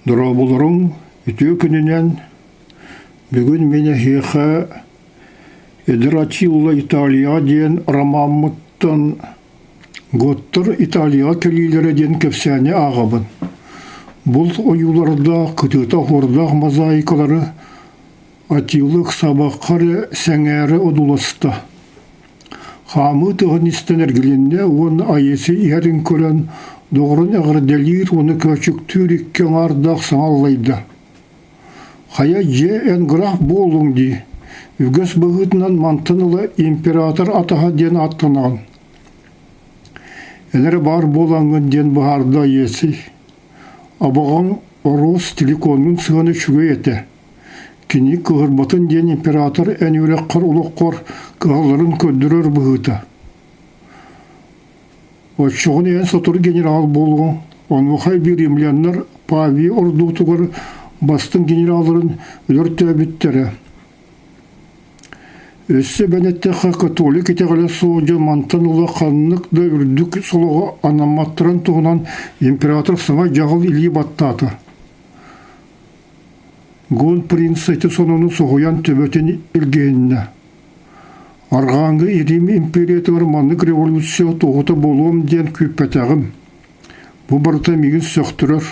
Дорооболоруҥ, үтүө күнүнэн! Бүгүн мин эһиэхэ «Эдэр Атилла Италияҕа» диэн ромаммыттан «Готтар Италияҕа кэлиилэрэ» диэн кэпсээни ааҕабын. Булт ойуулардаах, кытыыта оһуордаах мозаикалары Атилла ыксаабакка эрэ сэҥээрэ одууласта. Хаамыы тыаһын истэн эргилиннэ уонна Айыысы иһэрин көрөн, доҕорун эҕэрдэлиир уонна көөчүктүүр икки аҥаардаах саҥа аллайда: «Хайа дьиэ эн граф буоллуҥ дии, үгэс быһыытынан мантан ыла император атаһа диэн ааттанаҕын. Эн эрэ баар буолаҥҥын» диэн быһаарда Айыысый. «Абаҕаҥ Оруос телефонун сыана үчүгэй этэ. Кини кыһырбатын диэн император эн үөрэххэр олоххор кыһалларын көрдөрөр быһыыта. Оччоҕуна эн сотору генерал буолуоҥ, онуоха эбии римляннар Павия ордуутугар бастыҥ генералларын өлөртөөбүттэрэ. Өссө эбэн эттэххэ, католик итэҕэлэ суох дьон мантан ыла ханнык да үрдүк солоҕо анамматтарын туһунан император саҥа дьаһал илии баттаата. Гон принц ити сонуну соһуйан төбөтүн илгиһиннэ. Арҕааҥҥы Рим империятыгар маннык революция тоҕото буолуом диэн күүппэтэҕим. Бу барыта миигин сөхтөрөр.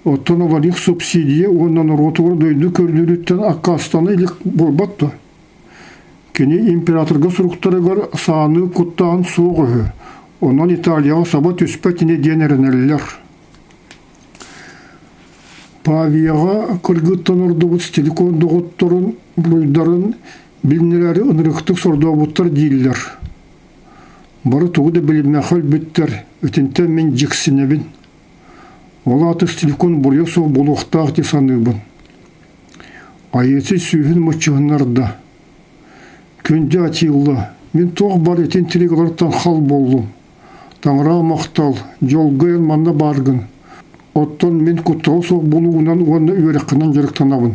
Оттон олорих субсидия уонна норуотугар дойду көрдүүрүттэн аккаастана илик буолбат дуо? Кини императорга суруктарыгар сааныы куттаан суох үһү. Онон Италияҕа саба түспэт ини диэн эрэнэллэр. Павияҕа кыргыттан ордубут силикон доҕотторун буруйдарын билиннэрээри ынырыктык сордообуттар дииллэр. Бары тугу да билиммэххэ өлбүттэр, итинтэн мин дьиксинэбин. Ол аата силикон буруйа суох буолуохтаах дии саныыбын. Айыыцы сүүһүн муччуһуннарда. Күндү Атилла, мин туох бар итин тиригалартан хал буоллум. Таҥара махтал, дьолго эн манна бааргын. Оттон мин куттала суох буолуугунан уонна үөрэххинэн дьарыктанабын.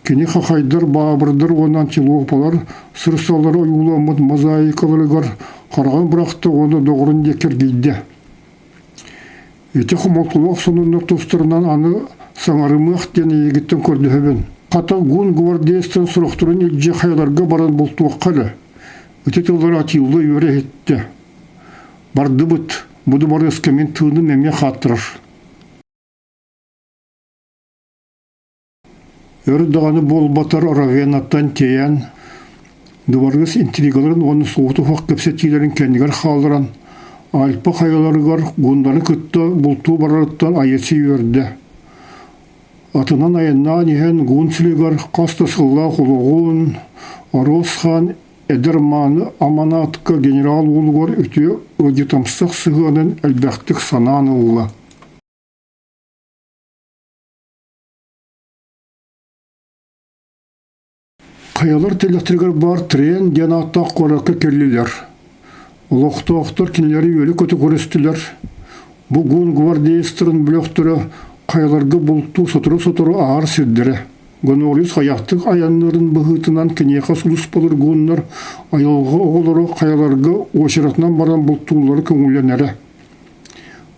Кини хахайдар, баабырдар уонна антилопалар сырсаллары ойууламмыт мозаикаларыгар хараҕын бырахта уонна доҕорун диэки эргийдэ. Ити хомолтолоох сонуннар тустарынан аны саҥарымыах диэн эйигиттэн көрдөһөбүн. Хата гун гвардеецтан сурахтарын илдьэ хайаларга баран бултуохха эрэ. Ити тыллары Атилла үөрэ иһиттэ. Бардыбыт, бу дыбарыаска мин тыыным эмиэ хааттарар. Өр даҕаны буолбатар Равеннаттан тиэйэн, дыбарыас интригаларын уонна суотуһах кэпсэтиилэрин кэннигэр хаалларан, Альпа хайаларыгар гунданы кытта бултуу барарыттан Айаси үөрдэ. Атынан айаннаан иһэн гун сиригэр хас да сыллаах олоҕун, Оруос хаан эдэр мааны аманаатка генерал уолугар үтүө ыалдьытымсах сыһыанын элбэхтик санаан ылла. Хайалар тэллэхтэригэр баар Трен диэн ааттаах куоракка кэллилэр. Олохтоохтор кинилэри үөрэ-көтө көрүстүлэр. Бу гун гвардеецтарын бөлөхтөрө хайаларга бултуу сотору-сотору ааһар сирдэрэ. Гонорис хайахтык айанныырын быһыытынан киниэхэ сулууспалыыр гуннар айылҕа оҕолоро хайаларга уочаратынан баран бултууллара көҥүллэнэрэ.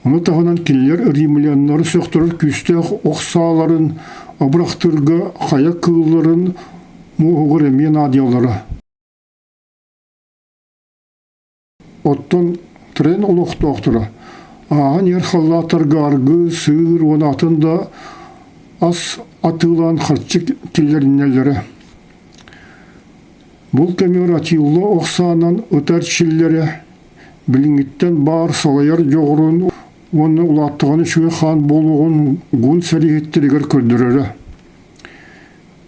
Ону таһынан кинилэр римляннары сөхтөрөр күүстээх ох сааларын абырахтыырга хайа кыылларын муоһугар эмиэ наадыйаллара. Оттон Трен олохтоохторо ааһан иһэр халлааттарга аргы, сыыр уонна атын да ас атыылаан харчы киллэринэллэрэ. Бул кэмигэр Атилла ох саанан ытар чиллэрэ, билиҥҥиттэн баар салайар дьоҕурун уонна улааттаҕына үчүгэй хаан буолуоҕун гун сэрииһиттэригэр көрдөрөрө.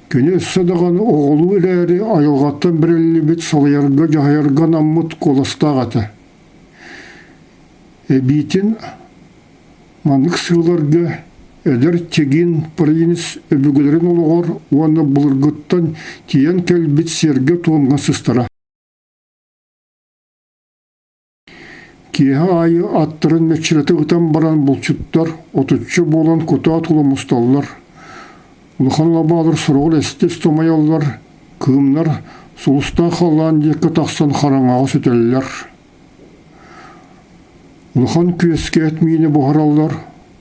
Кини өссө даҕаны оҕолуу эрээри айылҕаттан бэриллибит салайарга-дьаһайарга анаммыт куоластаах этэ. Эбиитин маннык сыаларга эдэр Тегин принц өбүгэлэрин олоҕор уонна былыргыттан тиийэн кэлбит сиэргэ-туомҥа сыстара. Киэһэ аайы аттарын мэччирэтэ ытан баран булчуттар отучча буолан кутаа тула мусталлар. Улахан лабаалар сороҕор эстэ-эстэ умайаллар, кыымнар сулустаах халлаан диэки тахсан хараҥаҕа сүтэллэр. Улахан күөскэ эт миинэ буһараллар,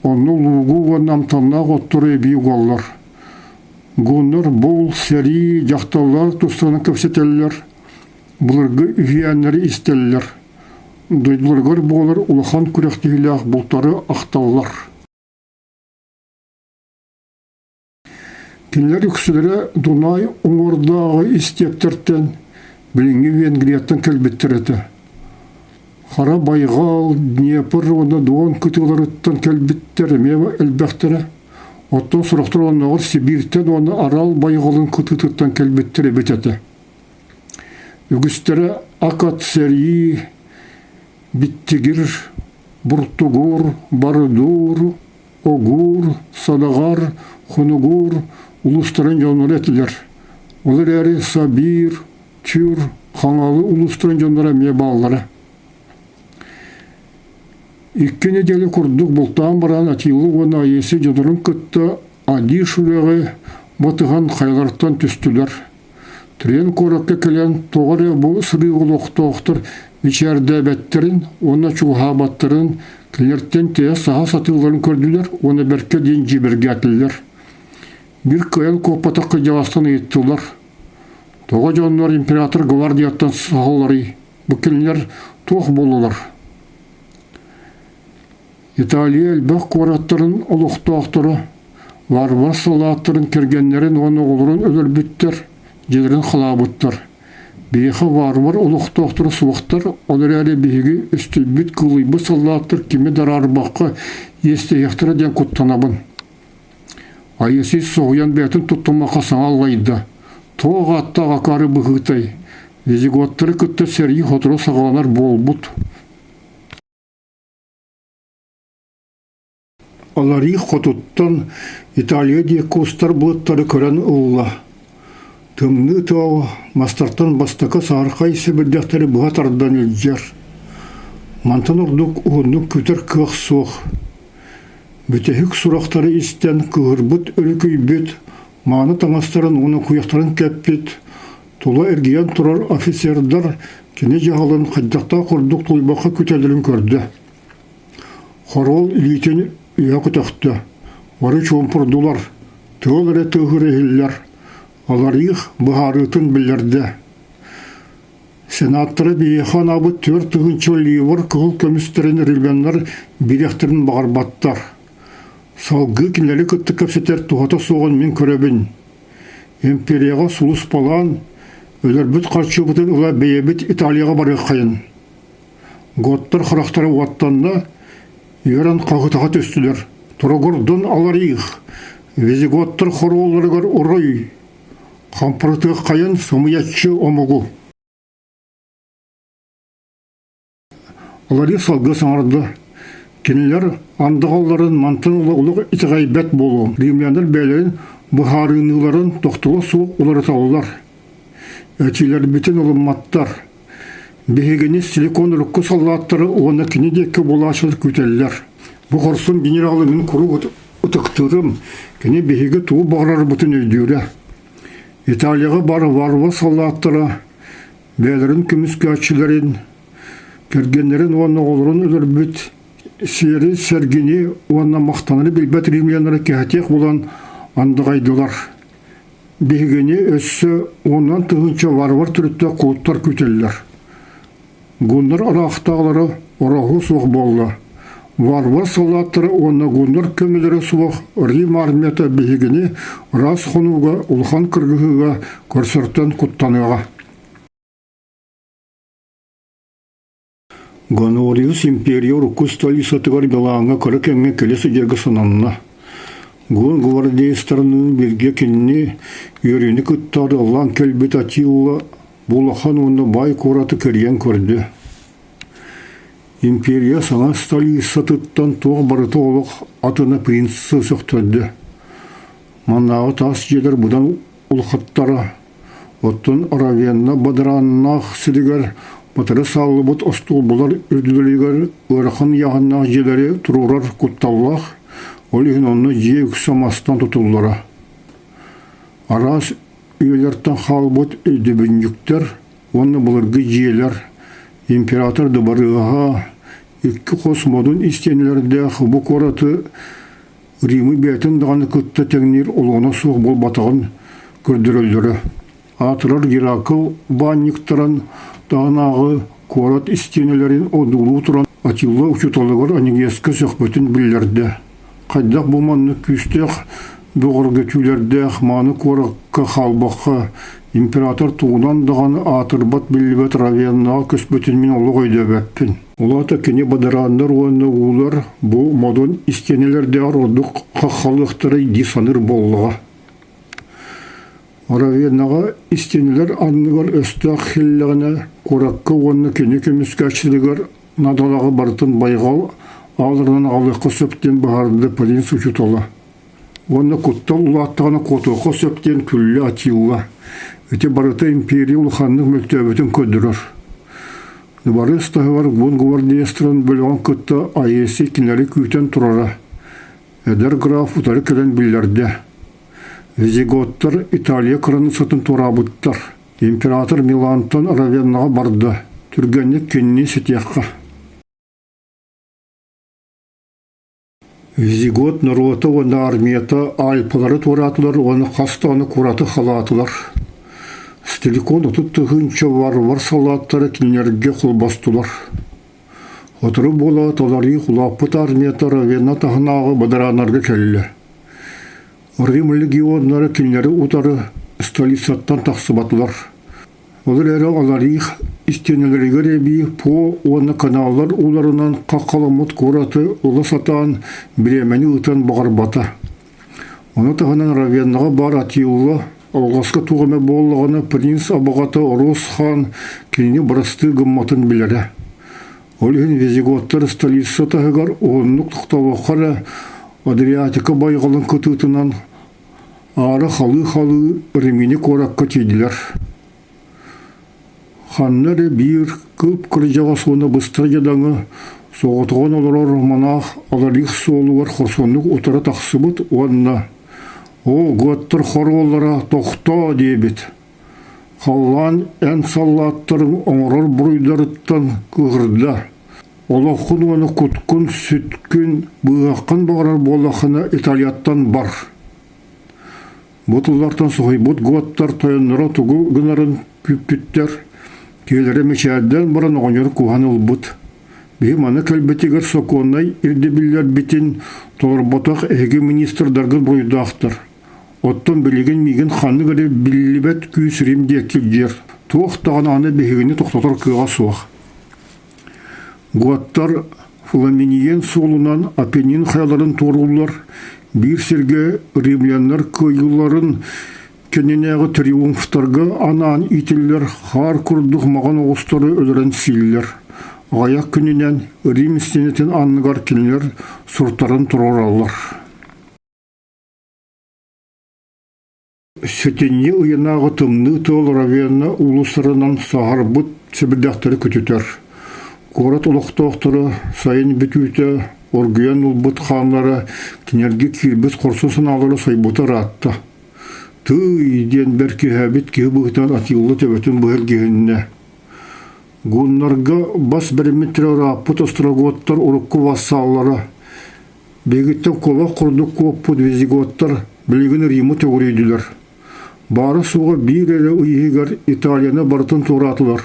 Онно луугу уонна амтаннаах оттору эбии угаллар. Гуннар бул, сэрии, дьахталлар тустарынан кэпсэтэллэр, былыргы үһүйээннэри истэллэр, дойдуларыгар буолар улахан күрэхтэһиилээх бултары ахталлар. Кинилэр үксүлэрэ Дунай уҥуордааҕы истиэптэртэн, билиҥҥи Венгрияттан кэлбиттэр этэ. Хара Байҕал, Днепр уонна Дон кытыыларыттан кэлбиттэр эмиэ элбэхтэрэ. Оттон сорохтор оннооҕор Сибииртэн уонна Арал байҕалын кытыытыттан кэлбиттэр эбит этэ. Үгүстэрэ Акат сэрии, Биттигир, Буртугур, Бардуур, Огуур, Садаҕар, Хонугуур улуустарын дьонноро этилэр. Ол эрээри Сабир, Чүр, Хаҥалы улуустарын дьонноро эмиэ бааллара. Икки нэдиэлэ курдук бултаан баран Атилла уонна Аеси дьоннорун кытта Адиш үрэҕи батыһан хайалартан түстүлэр. Трен куоракка кэлэн тоҕо эрэ бу сырыы олохтоохтор мичээрдээбэттэрин уонна чугаһаабаттарын, кинилэртэн тэйэ саһа сатыылларын көрдүлэр уонна бэркэ диэн дьиибэргээтилэр. Биир кыайан куоппатах кырдьаҕастан ыйыттылар: «Тоҕо дьоннор император гвардияттан саһалларый? Бу кинилэр туох буоллулар?» Италия элбэх куораттарын олохтоохторо варвар салааттарын кэргэннэрин уонна оҕолорун өлөрбүттэр, дьиэлэрин халаабыттар. Биһиэхэ варвар олохтоохторо суохтар, ол эрээри биһиги өстүйбүт, кыылыйбыт саллааттар кими да араарбакка иэстэһиэхтэрэ диэн куттанабын. Айысий соһуйан бэйэтин туттуммакка саҥа аллайда. Туох ааттаах акаары быһыытай, визиготтары кытта сэрии сотору саҕаланар буолбут. Аларий хотуттан Италия диэки устар былыттары көрөн ылла. Тымныы тыал мастартан бастакы саһархай сэбирдэхтэри быһа тардан илдьэр. Мантан ордук уһуннук күтэр кыах суох. Бүтэһик сурахтары истэн кыыһырбыт өрүкүйбүт, мааны таҥастарын уонна куйахтарын кэппит, тула эргийэн турар офицердар кини дьаһалын хайдахтаах курдук тулуйбакка күтэллэрин көрдө. Хоруол илиитин үөһэ көтөхтө, бары чуумпурдулар, тыал эрэ тыаһыыр иһиллэр, аларыых быһаарыытын биллэрдэ. Сенаттары биһиэхэ анаабыт 4000 ливр кыһыл көмүстэрин римляннар бириэхтэрин баҕарбаттар. Салгыы кинилэри кытта кэпсэтэр туһата суоҕун мин көрөбүн. Империяҕа сулууспалаан, өлөрбүт харчыбытын ыла бэйэбит Италияҕа барыаххайын. Готтар харахтара уоттанна, үөрэн хаһытаха түстүлэр. Туругурдун аларыых, визиготтар хоруолларыгар уруй, хампырытыаххайын сымыйаччы омугу. Аларыых салгыы саҥарда. Кинилэр андаҕалларын мантан ыла олох итэҕэйбэт буолуом. Римляннар бэйэлэрин быһаарыныыларын тохтоло суох уларыталлар. Этиилэрбитин ылымматтар. Биһигини силикон урукку саллааттары уонна кини диэки булааччылар күүтэллэр. Бу хорсун генералы мин куруук ытыктыырым, кини биһиги тугу баҕарарбытын өйдүүрэ. Италияҕа баар варвар саллааттара бэйэлэрин көмүскээччилэрин, кэргэннэрин уонна оҕолорун өлөрбүт сиэри, сэргини уонна махтанары билбэт римляннары кэһэтиэх булан андаҕайдылар. Биһигини өссө уонунан тыһыынча варвар төрүттээх кулуттар күүтэллэр. Гуннар ыраахтааҕылара ороһу суох буолла. Варвар саллааттара уонна гуннар көмөлөрө суох Рим армията биһигини ыраас хонууга улахан кыргыһыыга көрсөртөн куттаныаҕа. Гонориус империя урукку столицатыгар Милаҥҥа кыра кэмҥэ кэлэ сылдьарга сананна. Гун гвардеецтарыныын бииргэ кинини үөрүүнү кытта арыаллаан кэлбит Атилла бу улахан уонна баай куораты кэрийэн көрдө. Империя саҥа столицатыттан туох барыта олох атына принцы сөхтөрдө. Маннааҕы таас дьиэлэр быдан улахаттара, оттон Равенна бадарааннаах сиригэр батары сааллыбыт остуолбалар үрдүлэригэр ыарахан ыйааһыннаах дьиэлэри туруорар кутталлаах, ол иһин онно дьиэ үксэ мастан тутуллара. Араас үйэлэртэн хаалбыт өйдөбүнньүктэр уонна былыргы дьиэлэр, император дыбарыаһа, Икки хос модун истиэнэлэрдээх бу куораты Римы бэйэтин даҕаны кытта тэҥниир олуона суох буолбатаҕын көрдөрөллөрө. Аатырар Геракл баанньыктарын таһынааҕы куорат истиэнэлэрин одуулуу туран Атилла учууталыгар Анегеска сөхпүтүн биллэрдэ. Хайдах бу маннык күүстээх бөҕөргөтүүлэрдээх мааны куоракка хаалбакка, император тугунан даҕаны аатырбат биллибэт Равеннаҕа көспүтүн мин олох өйдөөбөппүн. Ол аата кини бадарааннар уонна уулар бу модун истиэнэлэрдээҕэр ордук хаххалыахтарай дии саныыр буоллаҕа. Равеннаҕа истиэнэлэр анныгар өстөөх хиллэҕинэ куоракка уонна кини көмүскээччилэригэр наадалааҕы барытын байҕал ааларынан аҕалыахха сөп диэн быһаарда принц учуутала. Уонна куттал улааттаҕына куотуохха сөп диэн күллэ Атилла. Ити барыта империя улаханнык мөлтөөбүтүн көрдөрөр. Дыбарыас таһыгар Гун гвардеецтарын бөлөҕүн кытта Аэси кинилэри күүтэн турара. Эдэр граф утары кэлэн биллэрдэ. Визиготтар Италия кыраныыссатын туораабыттар. Император Милантан Равеннаҕа барда, түргэнник кинини ситиэххэ. Визигот норуота уонна армията Альпалары туораатылар уонна хас даҕаны куораты халаатылар. Стиликон 30 тыһыынча варвар салааттара кинилэргэ холбостулар. Сотору буолаат Аларих улааппыт армията Равенна таһынааҕы бадарааннарга кэллэ. Рим легионнара кинилэри утары столицаттан тахсыбатылар. Ол эрээри Аларих истиэнэлэригэр эбии По уонна каналлар ууларынан хаххаламмыт куораты ыла сатаан бириэмэни ыытан баҕарбата. Ону таһынан Равеннаҕа баар Атилла алҕаска туох эмэ буоллаҕына принц абаҕата Рос хаан кинини бырастыы гымматын билэрэ. Ол иһин визиготтар столица таһыгар уһуннук тохтобокко эрэ Адриатика байҕалын кытыытынан аара халыы-халыы Римини куоракка тиийдилэр. Ханна эрэ биир кып-кырдьаҕас уонна быстар дьадаҥы соҕотоҕун олорор монах Аларих суолугар хорсуннук утары тахсыбыт уонна «Оо, гуоттар хоруоллара тохтоо!» диэбит. Халлаан эн саллааттарыҥ оҥорор буруйдарыттан кыыһырда. Олоххун уонна куткун, сүткүн быыһаххын баҕарар буоллаххына Италияттан бар. Бу тыллартан соһуйбут гуоттар тойонноро тугу гынарын күүппүттэр, киһилэрэ мичээрдээн баран оҕонньору куһан ылбыт. Биһи маны кэлбитигэр сокуоннай ирдэбиллэрбитин толорботох эһиги министрдаргыт буруйдаахтар. Оттон билигин миигин ханнык эрэ биллибэт күүс Рим диэки илдьэр, туох даҕаны аны биһигини тохтотор кыаҕа суох. Гуаттар Фламиниен суолунан Апеннин хайаларын туорууллар, биир сиргэ римляннар кыайыыларын кэннинээҕи триумфтарга анаан иитиллэр хаар курдук маҕан оҕустары өлөрөн сииллэр. Аҕыйах күнүнэн Рим истиэнэтин анныгар кинилэр суртарын туруораллар. Сэтинньи ыйынааҕы тымныы тыал Равенна уулуссаларынан саһарбыт сэбирдэхтэри көтүтэр. Куорат олохтоохторо сайын бүтүүтэ оргуйан ылбыт хааннара кинилэргэ киирбит хорсун санаалара сойбута ыраатта. «Тыый!» диэн бэркиһээбит киһи быһыытынан Атилла төбөтүн быһа илгиһиннэ. Гуннарга бас бэриммиттэрэ ырааппыт остроготтар урукку вассаллара Биһигиттэн куобах курдук куоппут визиготтар билигин Римы төгүрүйдүлэр. Баара-суоҕа биир эрэ ый иһигэр Италияны барытын туораатылар.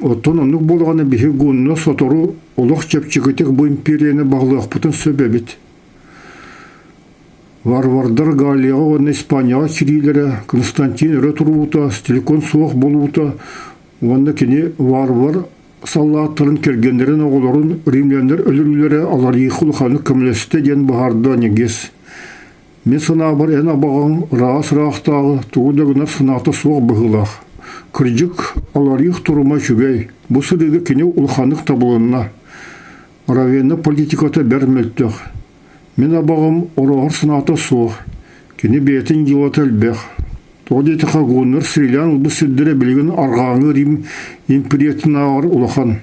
Оттон оннук буоллаҕына биһи гунна сотору олох чэпчэкитик бу империяны баһылыахпытын сөп эбит. Варвардар Галлияҕа уонна Испанияҕа киириилэрэ, Константин өрө туруута, Стиликон суох буолуута уонна кини варвар саллааттарын кэргэннэрин оҕолорун римляннар өлөрүүлэрэ Алариху улаханнык көмөлөстө диэн быһаарда Ньэгиэс. Мин санаабар эн абаҕаҥ ыраас ыраахтааҕы тугу да гынар санаата суох быһыылаах. Кырдьык, Аларих турума үчүгэй. Бу сырыыга кини улаханнык табылынна. Равенна политиката бэрт мөлтөх. Мин абаҕам орооһор санаата суох. Кини бэйэтин дьыалата элбэх. Тоҕо диэтэххэ, гуннар сиилээн ылбыт сирдэрэ билигин арҕааҥҥы Рим империятынааҕар улахан.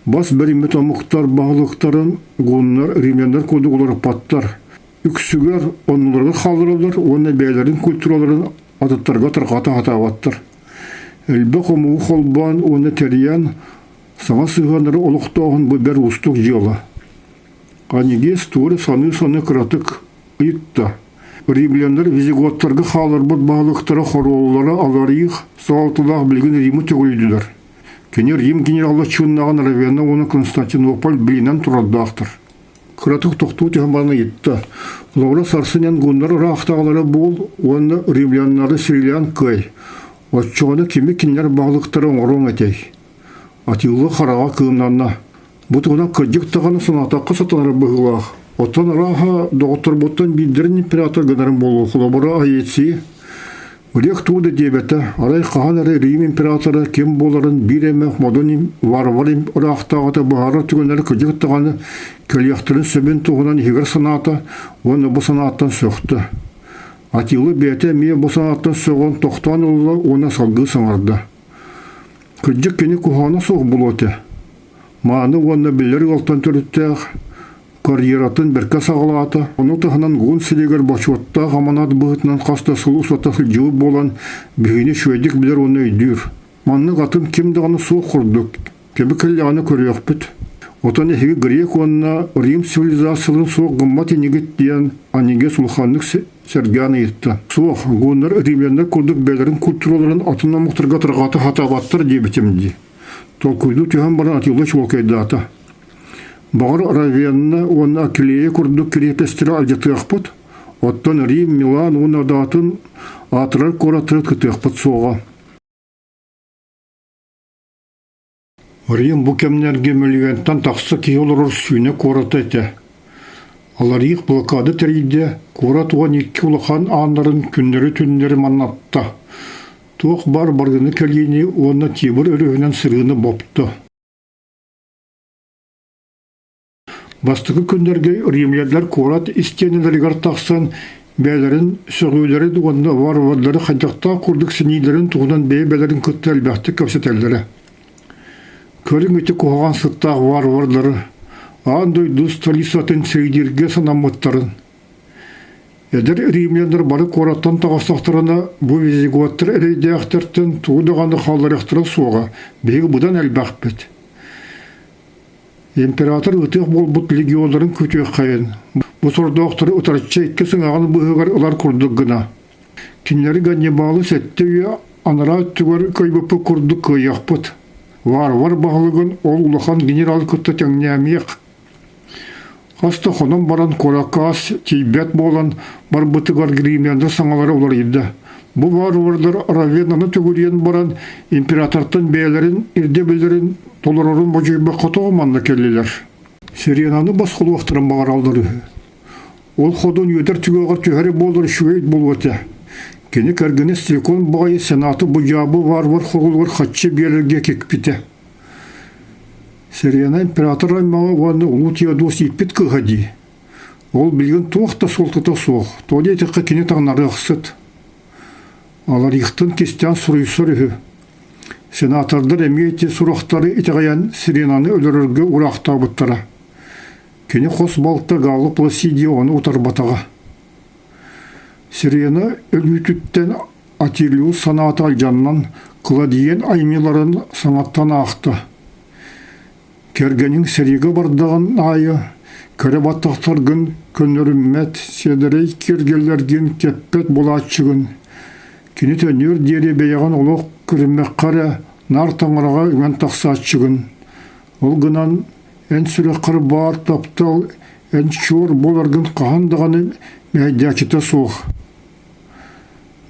Бас бэриммит омуктар баһылыктарын гуннар римляннар курдук уларыппаттар. Үксүгэр оннуларыгар хааллараллар уонна бэйэлэрин культураларын атыттарга тарҕата сатаабаттар. Элбэх омугу холбоон уонна тэрийэн, Саҥа сыһыаннары олохтооһун бу бэрт уустук дьыала. Анигес тугу эрэ саныы-саныы кыратык ыйытта. Римляннар визиготтарга хаалларбыт баһылыктара хоруоллара Аларих салалталаах билигин Римы төгүрүйдүлэр. Кини Рим генерала чыыннаҕын Равенна уонна Константинополь билинэн турардаахтар. Кыратык тохтуу түһэн баран ыйытта: «Холобура, сарсын эн гуннар ыраахтааҕылара буол уонна римляннары сирилээн кыай. Оччоҕуна кими кинилэр баһылыктара оҥоруоҥ этэй?» Атилла хараҕа кыымнанна. Бу туһунан кырдьык даҕаны санаатахха сатанар быһыылаах. Оттон арааһа доҕотторбуттан биирдэрин император гынарым буолуо, холобура Аэций. Грек тугу да диэбэтэ, арай хаһан эрэ Рим императора ким буоларын биир эмэ модун варвар ыраахтааҕыта быһаарар түгэннэрэ кырдьык даҕаны кэлиэхтэрин сөбүн туһунан иһигэр санаата уонна бу санааттан сөхтө. Атилла бэйэтэ эмиэ бу санааттан сөҕөн тохтоон ылла уонна салгыы саҥарда. Кырдьык кини куһаҕана суох буолуо этэ. Мааны уонна биллэр ыалтан төрүттээх, карьератын бэркэ саҕалаата. Ону таһынан Гун сиригэр бочуоттаах аманат быһыытынан хас да сыл устата сылдьыбыт буолан, биһигини үчүгэйдик билэр уонна өйдүүр. Маннык атын ким даҕаны суох курдук, кэби кэллэҕинэ көрүөхпүт. Оттон эһиги грек уонна Рим цивилизацияларын суох гыммат инигит диэн Анигес улаханнык сэргээн ыйытта. Суох, гуннар римляннар курдук бэйэлэрин культураларын атын омуктарга тарҕата сатаабаттар диэбитим дии. Толкуйдуу түһэн баран Атилла чуолкайдаата. Баҕар Равенна уонна Акилея курдук кириэпэстэри алдьатыахпыт, оттон Рим, Милан уонна да атын аатырар куораттары кытыахпыт суоҕа. Рим бу кэмнэргэ мөлүйүөнтэн тахса киһи олорор сүүнэ куората этэ. Аларих блокада тэрийдэ, куорат 12 улахан ааннарын күннэри-түннэри маннатта. Туох баар барыны кэлиини уонна Тибр өрүһүнэн сырыыны бопто. Бастакы күннэргэ римляннар куорат истиэнэлэригэр тахсан бэйэлэрин сөҕүүлэрин уонна варвардары хайдахтаах курдук сэниилэрин туһунан бэйэ-бэйэлэрин кытта элбэхтик кэпсэтэллэрэ. Көрүҥ ити куһаҕан сыттаах варвардары аан дойду столицатын сирдииргэ санаммыттарын. Эдэр римляннар бары куораттан таҕыстахтарына бу визиготтар эрэйдээхтэртэн тугу даҕаны хаалларыахтара суоҕа, биһиги быдан элбэхпит. Император ытыах буолбут легионнарын күтүөххэйин, бу сордоохтору утарыччы икки сыҥаҕын быыһыгар ылар курдук гына. Кинилэри Ганнибалы сэттэ үйэ анараа өттүгэр кыайбыппыт курдук кыайыахпыт. Варвар баһылыгын ол улахан генералы кытта тэҥнээмиэх. Хас да хонон баран куоракка ас тиийбэт буолан барбытыгар Гримянда саҥалара уларыйда. Бу варвардар Равеннаны төгүрүйэн баран императортан бэйэлэрин ирдэбиллэрин толорорун бодьуйбакка тоҕо манна кэллилэр. Сиренаны босхолуохтарын баҕараллар үһү. Ол ходун үөдэр түгэҕэр түһэрэ буолар үчүгэй буолуо этэ. Кини кэргэнэ Стрекон баҕайы Сенаты бу дьаабы варвар хоҕулугар хаччы биэрэргэ кикпитэ. Сирена император аймаҕа уонна Улуу Теодос ииппит кыыһа дии. Ол билигин туох да суолтата суох, тоҕо диэтэххэ кини таҥнарыахсыт. Аларихтан кистээн суруйсар үһү. Сенатордар эмиэ ити сурахтары итэҕэйэн Сиренаны өлөрөргө ураахтаабыттара. Кини хос балта Галла Пласидия ону утарбатаҕа. Сирена өлүүтүттэн Атилиус санаата алдьаннан, Кладиен айымньыларын саҥаттан аахта. Кэргэниҥ сэриигэ бардаҕын аайы көрө баттахтаргын көннөрүммэт, сиэдэрэй киэргэллэргин кэппэт буолааччыгын. Кини төннүөр диэри бэйэҕин олох көрүммэххэ эрэ наар таҥараҕа үҥэн тахсааччыгын. Ол гынан эн сүрэххэр баар таптал эн чуор буоларгын хаһан даҕаны мэһэйдээччитэ суох.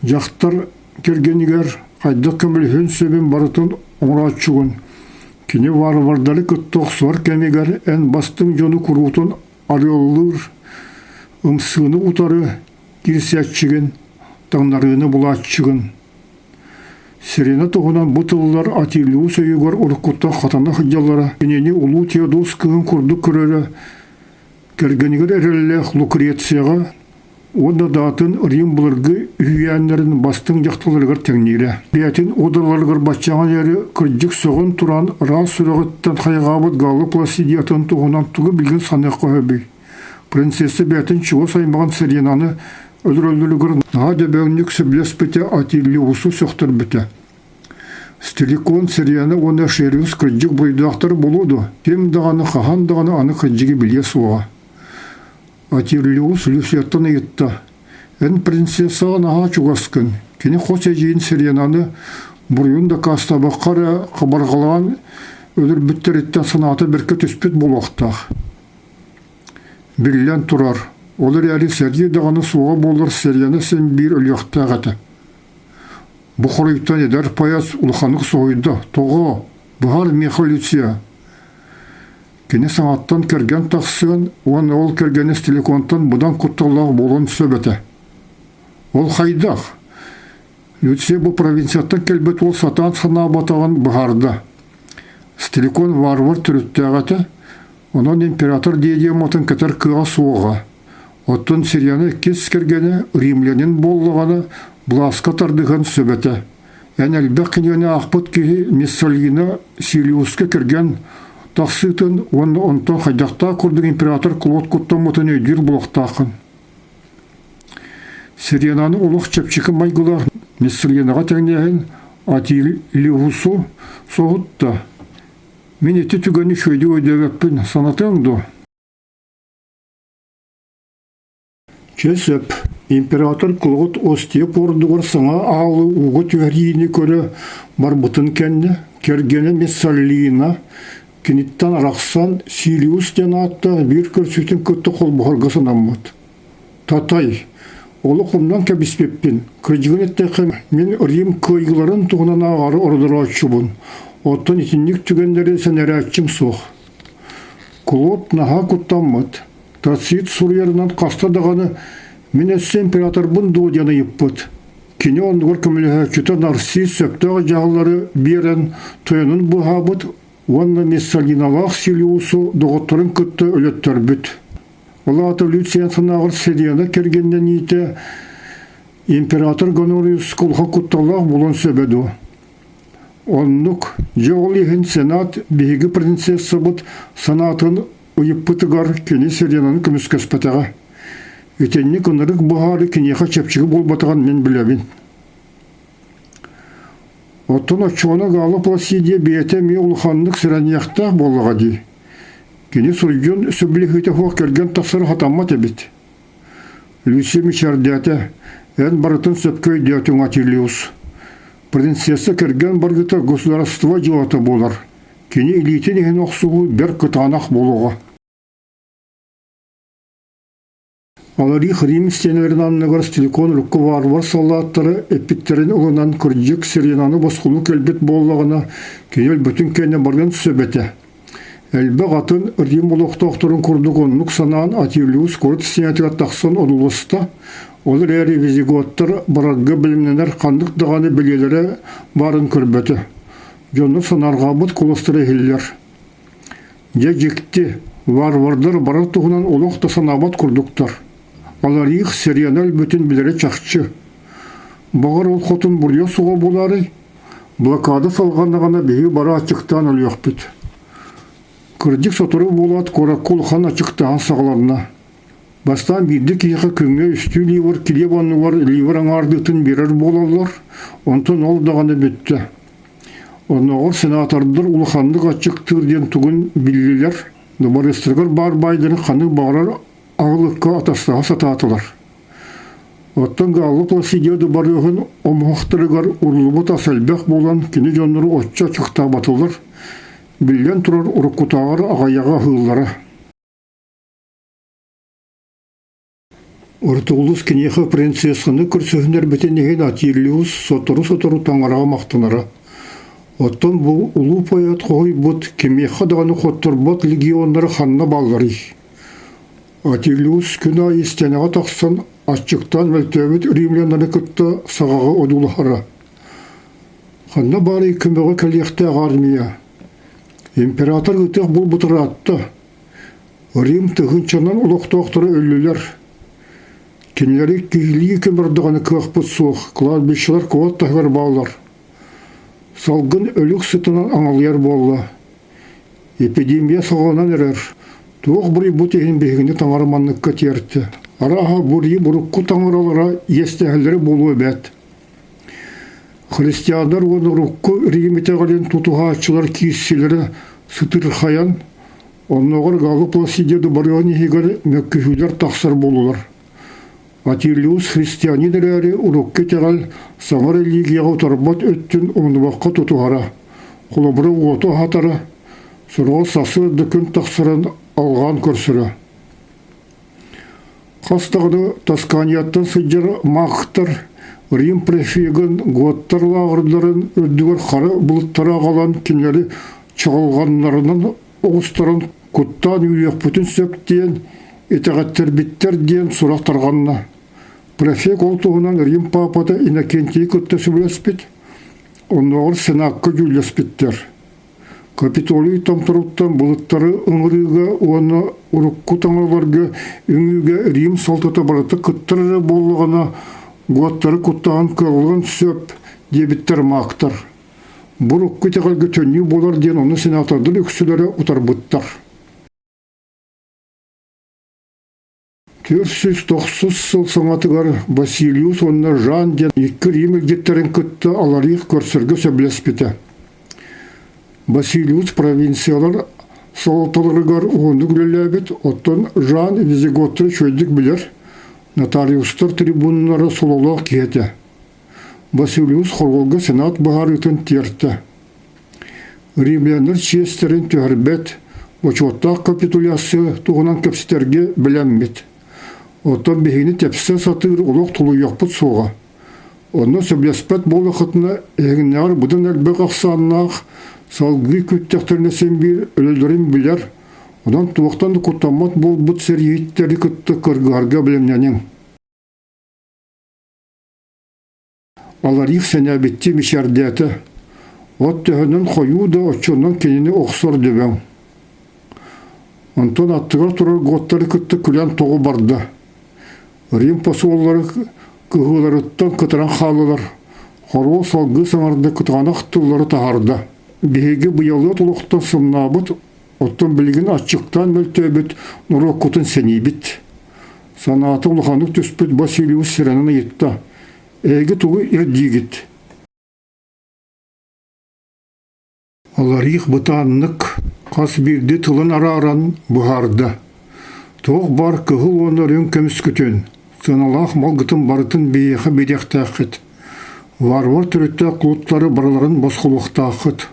Дьахтар кэргэнигэр хайдах көмөлөһүөн сөбүн барытын оҥорооччугун. Кини варвардары кытта охсуһар кэмигэр эн бастыҥ дьону куруутун арыаллыыр, ымсыыны утары киирсээччигин, таҥнарыыны булааччыгын. Сирена туһунан бу тыллар Атилиус өйүгэр уруккуттан хатана сылдьаллара, кинини улуу Теодос кыһын курдук көрөрө, кэргэнигэр эрэллээх Лукрецияҕа уонна даатын Рим былыргы үһүйээннэрин бастыҥ дьахталларыгар тэҥниирэ. Бэйэтин удараларыгар баччаҕа диэри кырдьык сөҕөн туран ыраас сүрэҕиттэн хайҕаабыт Галла Пласидиятын туһунан тугу билигин саныахха сөбүй? Принцесса бэйэтин чугас аймаҕын Сиренаны өлөрөллөрүгэр наһаа дөбөҥнүк сөбүлэспитэ Атиллиусу сөхтөрбүтэ. Стиликон Сириана уонна Шериус кырдьык буруйдаахтары булуо дуо? Ким даҕаны хаһан даҕаны аны кырдьыгы билиэ суоҕа. Атирлиус Люсияттан ыйытта: «Эн принцессаҕа наһаа чугаскын, кини хос эдьиийин Сиренаны буруйун дакаастаабакка эрэ хабарҕалаан өлөрбүттэриттэн санаата бэркэ түспүт буолуохтаах. Биллэн турар, ол эрээри сэрии даҕаны суоҕа буоллар Сирена син биир өлүөхтээх этэ. Бу хоруйтан эдэр поэт улаханнык соһуйда: «Тоҕо? Быһаар миэхэ Люция!» Кини саҥаттан кэргэн тахсыан уонна ол кэргэнэ Стиликонтан быдан кутталлаах буолуон сөп этэ. Ол хайдах? Люция бу провинцияттан кэлбит уол сатаан санаабатаҕын быһаарда. Стиликон варвар төрүттээх этэ, онон император диадематын кэтэр кыаҕа суоҕа. Оттон Сирияны иккис кэргэнэ римлянин буоллаҕына, былааска тардыһыан сөп этэ. Эн элбэх кинигэни аахпыт киһи Миссалина Сириуска кэргэн тахсыытын уонна онтон хайдахтаах курдук император Клод куттаммытын өйдүүр буолуохтааххын. Сиренаны олох чэпчэки майгылаах Миссалинаҕа тэҥнээһин Атилиусу соһутта. Мин ити түгэни үчүгэйдик өйдөөбөппүн, санатыаҥ дуо? Чэ сөп, император Клод Остия пуордугар саҥа аалы ууга түһэриини көрө барбытын кэннэ, кэргэнэ Мессалина киниттэн арахсан Сириус диэн ааттаах биир көрсүүтүн кытта холбоһорго санаммыт. Татай, олох умнан кэбиспиппин, кырдьыгын эттэххэ, мин Рим кыайыыларын туһунан ааҕары ордорооччубун, оттон итинник түгэннэри сэнэрээччим суох. Клод наһаа куттаммыт, Тацит суруйарынан хаста даҕаны «Мин өссө императорбын дуо?» диэн ыйыппыт. Кини оннугар көмөлөһөөччүтэ Нарцисс сөптөөх дьаһаллары биэрэн тойонун быһаабыт уонна Мессалиналаах Силиусу доҕотторун кытта өлөттөрбүт. Ол аата Люциан санааҕар Селена кэргэннэниитэ император Гонориус кулха кутталлаах буолуон сөбө дуо? Оннук, дьэ ол иһин Сенат биһиги принцессабыт санаатын ыйыппытыгар кини Селенаны көмүскэспэтэҕэ. Итинник ынырык быһаарыы киниэхэ чэпчэки буолбатаҕын мин билэбин. Оттон оччоҕуна Гала Пласидия бэйэтэ эмиэ улаханнык сэрэниэхтээх буоллаҕа дии. Кини сурдьун сөбүлэһиитэ суох кэргэн тахсара сатаммат эбит. Люция мичээрдээтэ, эн барытын сөпкө өйдөөтүҥ, Атилиус. Принцесса кэргэн баргыта государство дьыалата буолар. Кини илиитин иһин охсуһуу бэрт кытаанах буолуоҕа. Аларих Рим стенэлэрин анныгар Стиликон урукку варвар саллааттара эппиттэрин ылынан кырдьык Сиренаны босхолуу кэлбит буоллаҕына, кини өлбүтүн кэннэ барыан сөп этэ. Элбэх атын Рим олохтоохторун курдук оннук санаан Атилиус куорат стенатыгар тахсан одууласта, ол эрээри визиготтар барарга бэлэмнэнэр ханнык даҕаны бэлиэлэрэ баарын көрбөтө. Дьону санаарҕаабыт куоластара иһиллэр. Дьэ дьикти, варвардар барар туһунан олох да санаабат курдуктар. Аларих Сирена өлбүтүн билэрэ чахчы. Баҕар ол хотун буруйа суоҕа буолаарай? Блокада салҕаннаҕына биһиги бары аччыктаан өлүөхпүт. Кырдьык сотору буолаат куоракка улахан аччыктааһын саҕаланна. Бастаан биирдэ киһиэхэ күҥҥэ үстүү ливр килиэп оннугар ливр аҥаардыытын биэрэр буолаллар, онтон ол даҕаны бүттэ. Оннооҕор сенатордар улаханнык аччыктыыр диэн тугун биллилэр, дыбарыастарыгар баар баайдарын ханнык баҕарар аҕылыкка атастаһа сатаатылар. Оттон Галла Пласидия дыбарыаһын омуһахтарыгар уруллубут ас элбэх буолан кини дьоннору оччо аччыктаабатылар, биллэн турар уруккутааҕар аҕыйаҕы аһыыллара. Ортоулус киниэхэ принцессаны көрсүһүннэрбитин иһин Атилиус сотору-сотору таҥараҕа махтанара. Оттон бу улуу поэт хоһуйбут кимиэхэ даҕаны хотторбот легионнара ханна баалларый? Атилиус күн аайы истиэнэҕэ тахсан аччыктаан мөлтөөбүт римляннары кытта саҕаҕы одуулаһара. Ханна баарый көмөҕө кэлиэхтээх армия? Император ытыах буолбут ыраатта. Рим тыһыынчанан олохтоохторо өллүлэр. Кинилэри киһилии көмөрдөҕүнэ кыахпыт суох, кладбищелар куорат таһыгар бааллар. Салгын өлүк сытынан аҥалыйар буолла. Эпидемия саҕаланан эрэр. Туох буруйбут иһин биһигини таҥара манныкка тиэртэ. Арааһа буруйу урукку таҥаралара иэстэһэллэрэ буолуо эбээт. Христианнар уонна урукку Рим итэҕэлин тутуһааччылар киирсиилэрэ сытыырхайан, оннооҕор Галла Пласидия дыбарыаһын иһигэр мөккүһүүлэр тахсар буоллулар. Атилиус христианин эрээри урукку итэҕэл саҥа религияҕа утарбат өттүн умнубакка тутуһара, холобура уоту аһатара, сороҕор сарсыарда күн тахсарын алҕаан көрсөрө. Хас даҕаны Тосканияттан сылдьар маахтар Рим префегын готтар лааҕырдарын үрдүгэр хара былыттары аҕалан кинилэри чаҕылҕаннарынан оҕустаран куттаан үүрүөхпүтүн сөп диэн итэҕэттэрбиттэр диэн сурах тарҕанна. Префект ол туһунан Рим паапата Иннокентийи кытта сөбүлэспит, оннооҕор Сенакка дьүүллэспиттэр. Капитолий томторуттан былыттары ыҥырыыга уонна урукку таҥараларга үҥүүгэ Рим салтата барыта кыттар эрэ буоллаҕына, готтары куттаан кыаллыан сөп диэбиттэр маактар. Бу урукку итэҕэлгэ төннүү буолар диэн ону сенатордар үксүлэрэ утарбыттар. 490 сыл саҥатыгар Василиус уонна Жан диэн икки Рим илдьиттэрин кытта Аларих көрсөргө сөбүлэспитэ. Василиус провинциялар салалталарыгар уһуннук үлэлээбит, оттон Жан визиготтары үчүгэйдик билэр, нотариустар трибуннара сололоох киһи этэ. Василиус хоруолга сенат быһаарыытын тиэртэ. Римляннар чиэстэрин түһэрбэт, бочуоттаах капитуляция туһунан кэпсэтэргэ бэлэммит. Оттон биһигини тэпсэ сатыыр олох тулуйуохпут суоҕа. Онно сөбүлэспэт буоллаххытына, эһигиннээҕэр быдан элбэх ахсааннаах, салгыы күүттэхтэринэ син биир өлөллөрүн билэр, онон туохтан да куттаммат буолбут сэрииһиттэри кытта кыргыһарга бэлэмнэниҥ. Аларих сэнээбиттии мичээрдээтэ, от төһөнөн хойуу да оччонон кинини охсор дөбөҥ. Онтон аттыгар турар готтары кытта күлэн тоҕу барда. Рим посоллары кыһыыларыттан кытаран хааллылар, хоруол салгыы саҥарда кытаанах тыллары таһаарда. Биһиги быйалыат олохтон сымнаабыт, оттон билигин аччыктаан мөлтөөбүт норуоккутун сэниибит. Санаата улаханнык түспүт Василиус сэрэнэн ыйытта: «Эһиги тугу ирдиигит?» Аларих бытааннык хас биирдии тылын арааран быһаарда: «Туох баар кыһыл уонна үрүҥ көмүскүтүн, сыаналаах малгытын барытын биһиэхэ биэриэхтээххит. Варвар төрүттээх кулуттары барыларын босхолуохтааххыт.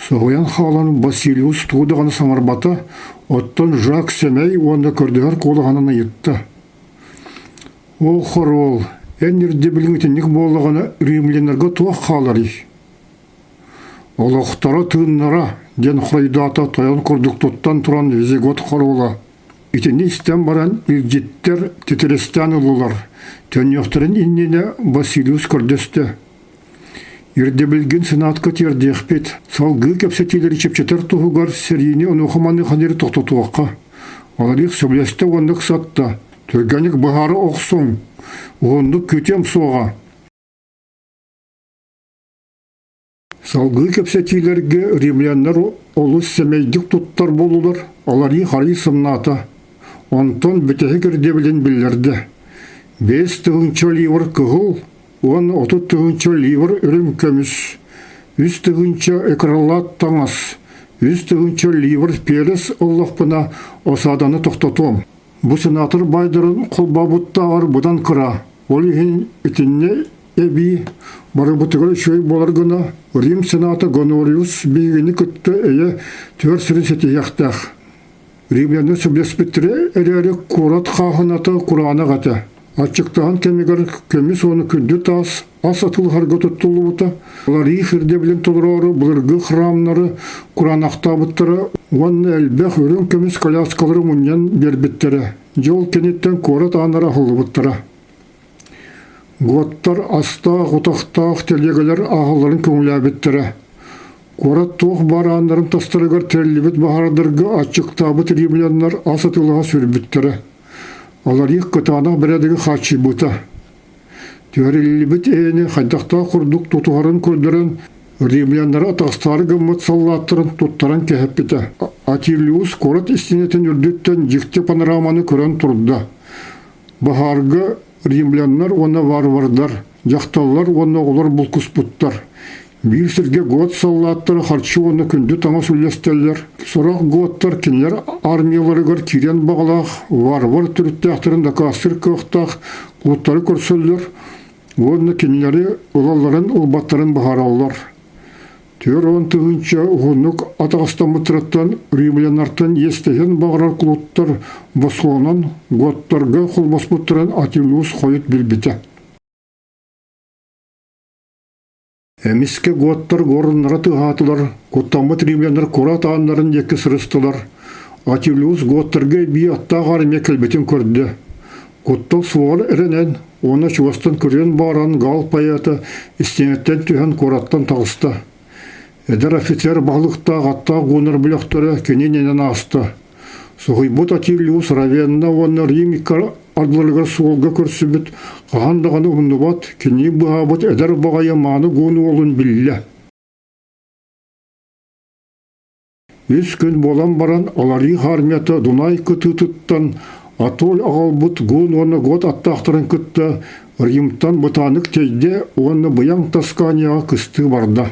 Соһуйан хаалан Василиус тугу даҕаны саҥарбата, оттон Жак сэмэй уонна көрдөһөр куолаһынан ыйытта: «Ол хоруол, эн ирдэбилиҥ итинник буоллаҕына римляннарга туох хааларый?» «Олохторо тыыннара» диэн хоруйдаата тойон курдук туттан туран визигот хоруола. Итини истэн баран илдьиттэр титирэстээн ыллылар. Төннүөхтэрин иннинэ Василиус көрдөстө: Ирдэбилгин Сенатка тиэрдиэхпит, салгыы кэпсэтиилэри чэпчэтэр туһугар сэриини онуоха-маныаха диэри тохтотуохха. Аларих сөбүлэстэ уонна ыксатта, түргэнник быһаара охсуҥ, уһуннук күүтүөм суоҕа. Салгыы кэпсэтиилэргэ римляннар олус сэмэйдик туттар буоллулар, Аларих арыый сымнаата. Онтон бүтэһик ирдэбилин биллэрдэ. 5000 ливр кыһыл, 10 30 000 ливр үрүҥ көмүс, 3000 экралаат таҥас, 3000 ливр перец ыллахпына осаданы тохтотуом. Бу сенатор баайдарын холбообуттааҕар быдан кыра. Ол иһин итиннэ эбии барыбытыгар үчүгэй буолар гына Рим сената Гонориус биһигини кытта эйэ түһэр сирин ситиһиэхтээх. Римляны сөбүлэспиттэрэ эрээри куорат хааһыната кураанах этэ. Аччыктааһын кэмигэр көмүс уонна күндү таас ас атыылаһарга туттуллубута. Ларих ирдэбилин толороору былыргы храмнары кураанахтаабыттара уонна элбэх үрүҥ көмүс коляскалары мунньан биэрбиттэрэ. Дьэ ол кэнниттэн куорат ааннара аһыллыбыттара. Готтар астаах, утахтаах тэлиэгэлэр ааһалларын көҥүлээбиттэрэ. Куорат туох баар ааннарын тастарыгар тэриллибит баһаардарга аччыктаабыт римляннар ас атыылаһа сүүрбүттэрэ. Аларих кытаанах бэрээдэги хааччыйбыта. Түһэриллибит эйэни хайдахтаах курдук тутуһарын көрдөрөн, римляннары атаҕастаары гыммыт саллааттарын туттаран кэһэппитэ. Атилиус куорат истиэнэтин үрдүттэн дьикти панораманы көрөн турда. Баһаарга римляннар уонна варвардар. Дьахталлар уонна оҕолор булкуспуттар. Биир сиргэ гот саллааттара харчы уонна күндү таҥас үллэстэллэр. Сорох готтар кинилэр армияларыгар киириэн баҕалаах, варвар төрүттээхтэрин дакаастыыр кыахтаах кулуттары көрсөллөр уонна кинилэри ылалларын ылбаттарын быһаараллар. 40 000 уһуннук атаҕастаммыттарыттан римляннартан иэстэһиэн баҕарар кулуттар босхолонон готтарга холбоспуттарын Атилиус хойут билбитэ. Эмискэ готтар горннара тыаһаатылар, куттаммыт римляннар куорат ааннарын диэки сырыстылар. Атилиус готтарга эбии аттаах армия кэлбитин көрдө. Куттал суоҕар эрэнэн уонна чугастан көрүөн баҕаран Гал поэта истиэнэттэн түһэн куораттан таҕыста. Эдэр офицер баһылыктаах аттаах гуннар бөлөхтөрө кини иннинэн ааста. Соһуйбут Атилиус Равенна уонна Рим икки ардыларыгар суолга көрсүбүт хаһан даҕаны умнубат кини быһаабыт эдэр баҕайы мааны гун уолун биллэ. Үс күн буолан баран Аларих армията Дунай кытыытыттан Атоль аҕалбыт гун уонна гот аттаахтарын кытта Римтан бытаанык тэйдэ уонна быйаҥ Тосканияҕа кыстыы барда.